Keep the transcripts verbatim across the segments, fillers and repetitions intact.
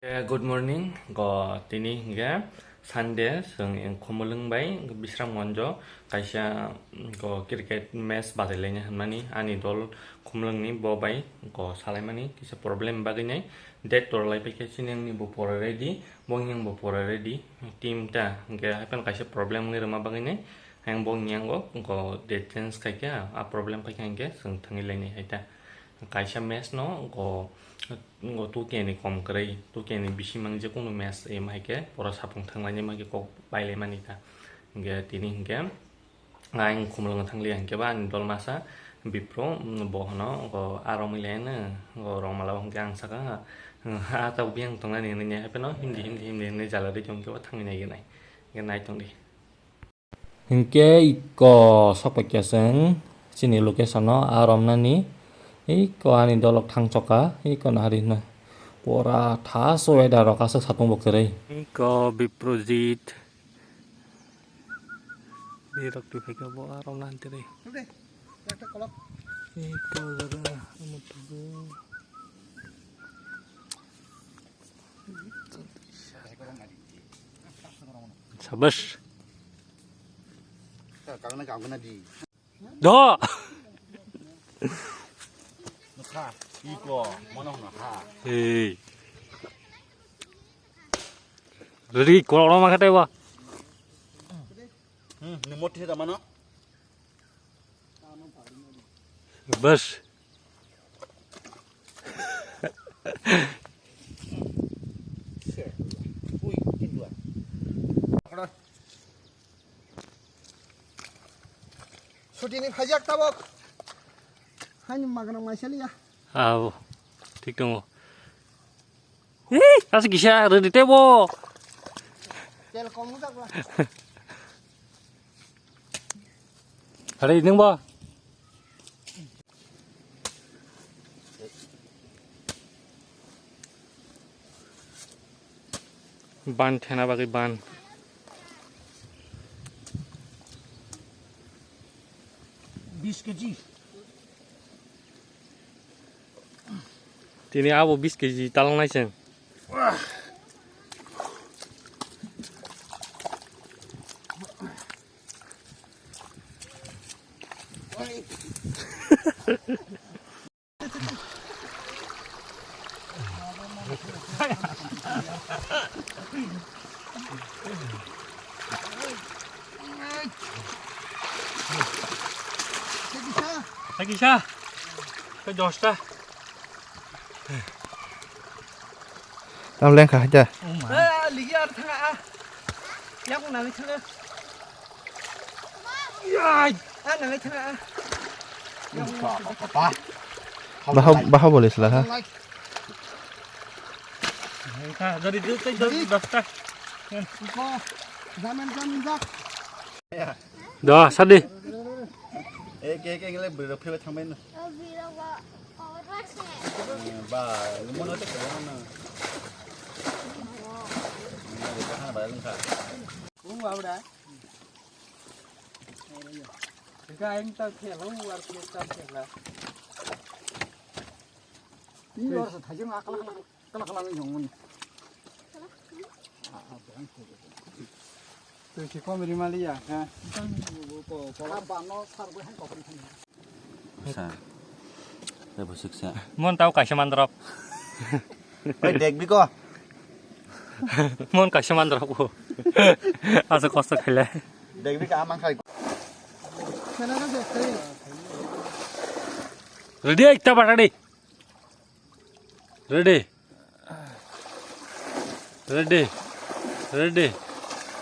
Eh, good morning, go tini hingke Sunday, chwng khumulwng bai Bisramganjo kaisa, go cricket match bajai laina hinmani ani dol khumulwngni bo bai go salaimani kisa problem bagwi nai date tor lai paikhe chini wngni bo pore ready, bo wngni bo pore ready, team ta hingke haphano kaisa problem wngwi rwma bagwi nai. Ang bo wngya go, go date change khaikha, a problem khaikha hingke chwng thangwi lainai hai ta. Kaisa match no go, go two K ni kom kwrwi, two K ni bisi mang je kunu match em hai khe pura sapung thanglaini ma khe kok bailaimani ta. Hingke tini hingke ang khumulwng thangli hingke ba ani dol masa Bipro, mm, bo hwno go aro mile no go rong mala hingke ang saka, ah, tabuk yang tongnani hwnwi hapheno himdi, himdi, himdi hwnwi jala ri tongkhe bo thangwi nai nai. Hingke nai tongdi. Hinkhe iko sokphaikhe chwng chini location-o aa romnani, iko ani dolok thangchokha, iko naharino pura thaso weather rok aswk satung bo kwrwi. Iko Biprojit birok twi phaikhe bo aa romnani twrwi. Iko jaga omo tubu. Sabash. Do. Hey. Riri kolok ma khatai ba. Hmm, ni moti da mano. Bas. Sutini phajak tabok. Hani magana maisaliya. Abo, thik tongo. Ih, aswk kisa rwdi tebo. Tel kom wngjakla. Hari nungba. Ban thena bagwi ban. Bis keji. Tini abo bis keji talang naiseng. Kisa, kisa, ke dosta. Tam lengkha haja. Ah, ligi ar thanga ah. Yang nang thanga. Yai. Ah, nang thanga ah. Baha, baha bolis lah ha. Jadi tu tu jadi dosta. Iko, zaman zaman jak. Da, sadi. Eh, ke ke ngale bro pheba thangbai no. Ba, mo no te ko na. Ni ba ha ba lung kha. U abra. Ga eng ta khela, u ar khela ta khela. Ni lor sa thajeng akla akla. Kala kala ni jong mani. Twi si kom ri mali ya, ha? Ko, ko. Ka ba no sar bo han ko kan. Sa. Rebo siksa. Mon tau kaisa mandrop. Oi, dekbi ko. Mon kaisa mandrop ko. Asa kosto khaile. Dekbi ka amang khai. Khela ka dek khai. Ready, ekta batadi. Ready. Ready. Ready.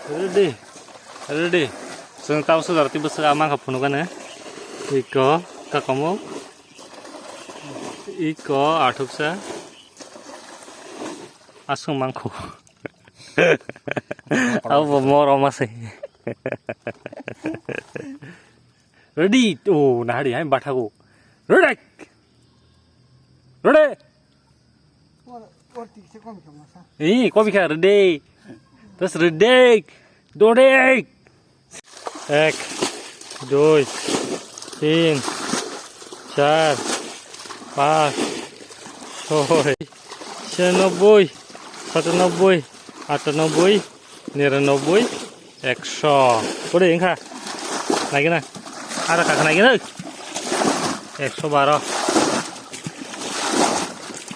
Ready. Ready. Chwng tau sujar twi bwswk ama kha phunukani. Iko kakomo. Iko athuksa. Aswk mangkhu. Abo morom aswk. Ready. Oh, nahari hai bathago. Ready. Ready. Or, or tik se kom khe masa. Ee, kobi kha, ready. Das ready. Dode. Ek, dui, tin, char, panch, choi, chiranobboi, Satanoboi, atanoboi, niranoboi, ekso. Kore wngkha? Naigena. Ara kakha naigena. Ekso baro.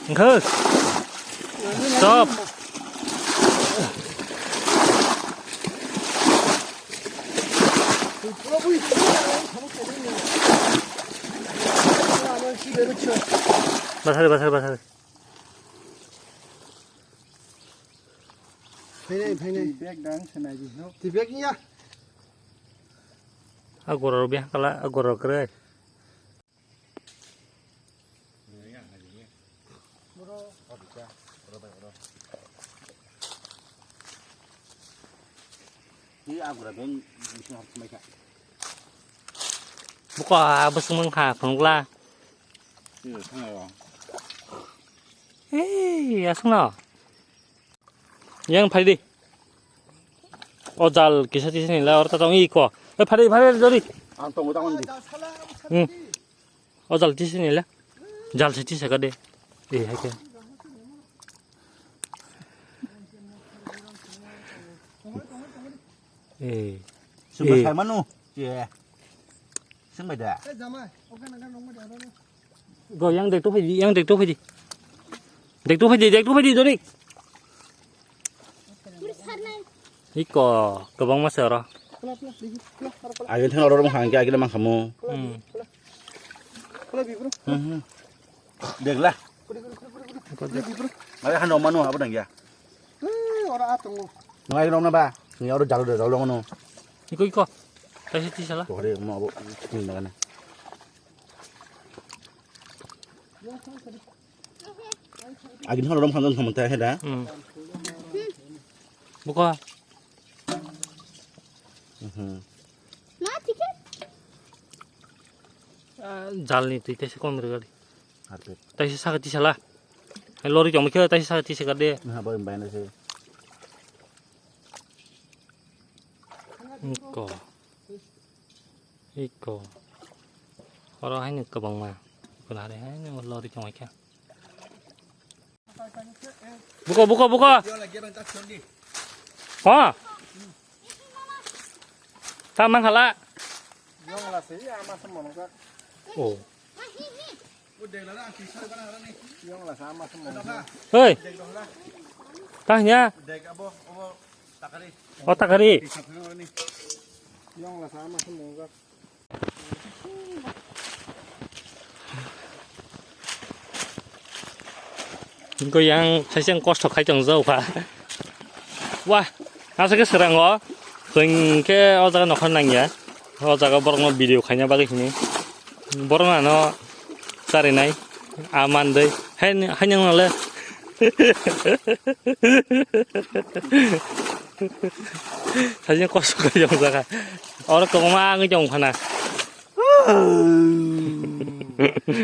Wngkha? Stop. Basari, basari, basari. Phainai, phainai. Twi bag dang, sanai di, no? Twi bag ya. Agora rok bihang kala, agora rok kwrwi. Ni agora beng bising harus mai kha. Buka, ah, bwswk mangkha, phunukla. Ni thang ai o. Hei, aswkno. Yang phai di. O jal kisa tisa ni la, oro ta tong iko. E phai di, phai di, jori. Ang tongo, tang di. Hmm. O jal tisa ni la. Jal se tisa ka de. E, hai ke. E. Sumba Eh. Sai manu. Ye. Sumba da. Go, yang dek tu phai di, yang dek tu phai di. Dek tu phai di, dek tu phai di, Dorik. Iko, kwbangma se oro. Agin thang oro mang khang, agin mang khamu. Hmm. Hmm, hmm. Dek la. Iko dek. Mare hano manu abo dang ya. Ora atungo. Ngai rom na ba. Ni oro jalu de jalu ngono. Iko, iko. Taisi tisala. Bore mo abo ni magana. Agin hano rom khang kham ta he da. Hmm. Buka. Mhm. Ma, chicken? Ah, jalni twi taisa kom rwgadi. Harpet. Taisa saka tisala. Hai lori tongma khe taisa saka tisa gade. Nah, boy, bayna se. Iko. Iko. Oro haino kwbangma. Iko nare haino lori tongma khe. Buko, buko, buko. Ha? Ta mang hala. Oh. Hei. Ta hnya. O takari. Hingke yang saisang kosto khai tong jao kha. Wah, asake srango. Hingke o jaga nokha nangya. O jaga borokno video khaina bagwi hini. Borok ano charinai. A mandai. Hai, hai nang nale. Saisang kosto khai tong jaka. Oro kwbangma wngwi tong phana.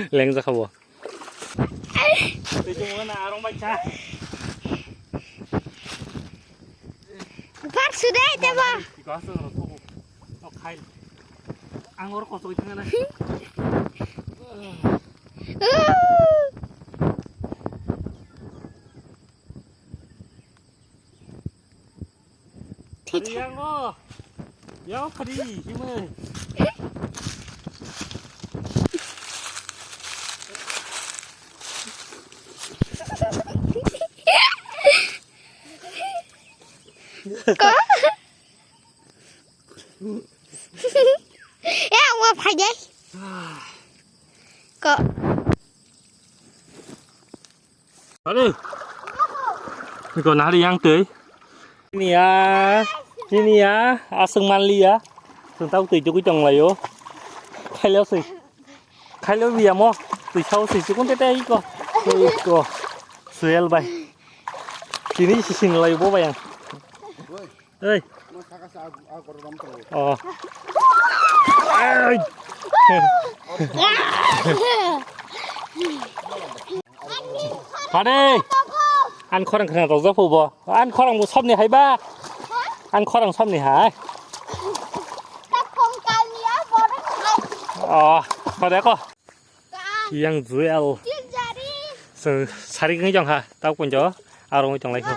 Leng jakha bo. Tei chwng wngna arong bai cha. Bar sudai tebo. Tiko aswk rw thugo. O khai. Ang oro kochoi thangna. Phadi yango. Yango phadi, himwi. Ko? Ya, wa phai dai. Ko? Aro. Iko nahari yang tei. Ini ya. Ini ya. Aswk manli ya. Sentau tei jogui tong layo. Khaileo swi. Khaileo biya mo. Tei sao swi chikon tei tei iko. Iko. Suel bai. Tini sisin layo bo bayang. Ei. Oh. Ei. Hade. An khorang khorang rok japo bo. An khorang bo sabni hai ba. An khorang sabni hai. Oh, hade ko. Yang Juel. Sari keng jong ha, tau kunjo. Aro wngwi tonglaikho.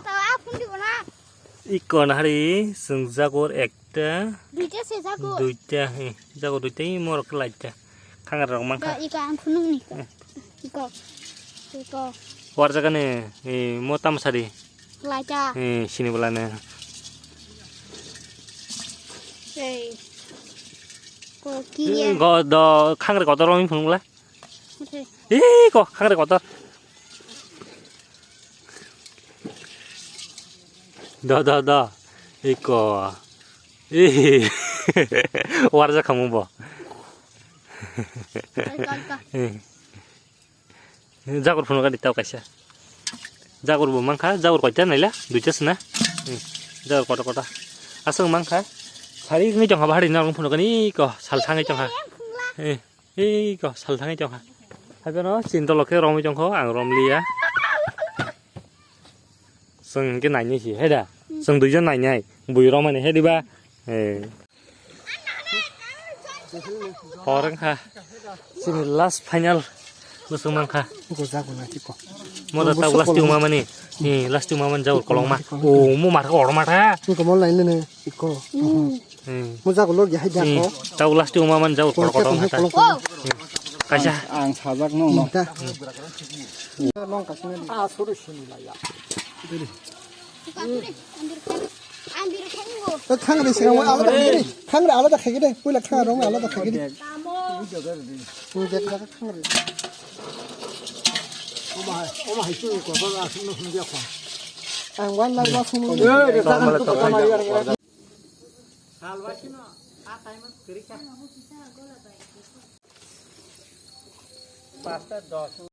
Iko nahari chwng jagur ekta. Duita se jagur. Duita, eh, jagur duita, imo rok khe laita. Khangra rok mankha. Iko ang phunukni. Eh. Iko. Iko. Warjagani, eh, mo tamsari. Laita. Eh, sini bolane. Ei. Ko kiri. Go do khangra kotor wngwi phunukla. Ei ko, khangre kotor. Do, do, do. Iko. Ih. Warjak khamu bo. Ih. Jagur phunukani tau kaisa. Jagur bo mankha, jagur koita naila, duita sna. Ih. Jagur kota kota. Aswk mankha. Sari wngwi tongkha bahari norok phunukani iko, sal thangwi tongkha. Ih. Ei ko sal thangwi tongkha. Haikhe no chini dolo khe romwi tongkho, ang romliya. Chwng hinkhe nainai si, hai da? Chwng duijon nainai. Bui romani hai diba? Eh. Hor wngkha. Chini last final. Bwswk mankha. Moda tau last tuma mani. Ni last tuma mani jabor kolokma. O mo mar ko orma tha. Iko mol nainai ne. Iko. Hmm. Mo jago log ya hai Hmm. jago. Tau last tuma man jago Kolok kor kor tong tong hata. Kolok tong. Hmm. Kaisa. Ang sajak nung no. Minta. Nung kaisa ni. Ah, suru sini la ya. Eh, khang re sing ala da khagi de. Khang re ala da khagi de. Puila khang rong ala da khagi de. Hmm, jek jek khang re. Oma hai, oma hai chu ko ba asung no hung ya ko. Ang wan lai wa sung. Eh, re ta kan tu ko ma ya. Salwasino, a time kwrwi kha. Pasta dos.